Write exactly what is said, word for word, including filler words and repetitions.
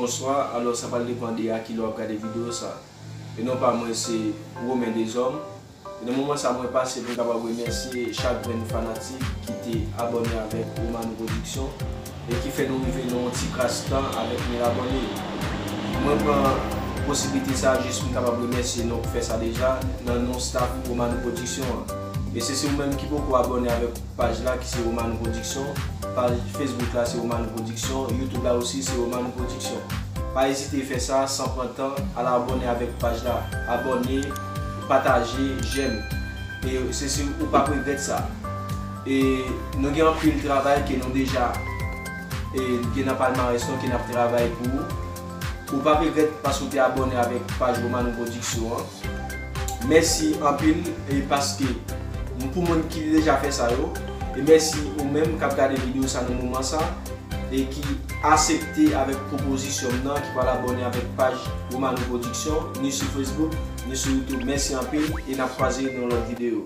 Bonswa, alò sa pral depann de a ki lè w ap gade videyo sa. E non pa mwen, se Romain Deshommes. E nan moman sa mwen pase pou m kapab remèsye chak grenn fanatik ki te abòne avèk Romano Production e ki fè nou rive nan yon ti kras tan avèk mil abòne. Mwen pran posiblite sa jis pou m kapab remèsye nou k fè sa deja nan non staff Romano Production an. E si se ou menm ki poko abòne avèk paj la ki se Romano Production, paj Facebook la se Romano Production, YouTube la osi se Romano Production. Pa ezite fè sa san pran tan, al abòne avèk paj la. Abòne, pataje, j'aime. E se si ou p ap regrèt sa. E nou gen anpil travay ke nou deja e gen nan palmarès nou ke n ap travay pou ou. Ou p ap regrèt paske ou te abòne avèk paj Romano Production an. Mèsi anpil e paske pou moun ki deja fè sa yo. E mèsi ou menm k ap gade videyo sa nan moman sa e ki asepte avèk pwopozisyon m nan, ki pral abòne avèk paj Romano Production, ni sou Facebook, ni sou YouTube. Mèsi anpil e n ap kwaze nan yon lòt videyo.